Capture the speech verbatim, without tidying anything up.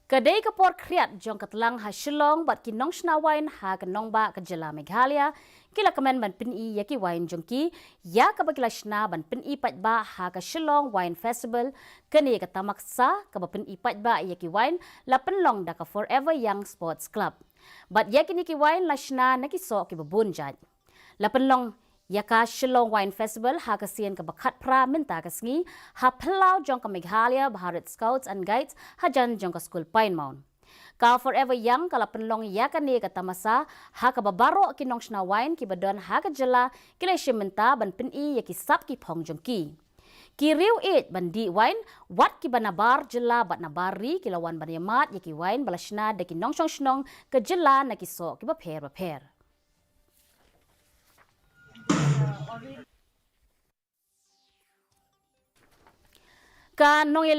Ka dei ka por khriat jong ka tlang ha Shillong bad ki nongshna wain ha ka nongbah ka jylla Meghalaya ki la kmen ban pyni ïa ki wain jong ki ïa kaba ki la shna ban pyni paidbah ha ka Shillong Wine Festival. Kane ka tamasa kaba pyni paidbah ïa ki wain la pynlong da ka Forever Young Sports Club. Bad ïa kine ki wain la shna na ki soh kiba bun jait. La pynlong ïa ka Shillong Wine Festival ha ka sien kaba khatphra mynta ka sngi ha phyllaw jong ka Meghalaya Bharat Scouts and Guides hajan jong ka skul Pine Mount. Ka Forever Young ka la pynlong ïa kane ka tamasa ha kaba baroh ki nongshna wain kiba don ha ka jylla ki la shim bynta ban pyni ïa ki sap ki phong jong ki. Ki riew ïeit ban dih wain wat kiba nabar jylla bad nabar ri ki la wan ban ïamad ïa ki wain ba la shna da ki nongshong shnong ka jylla na ki soh kiba pher bapher. Ka nongïaleh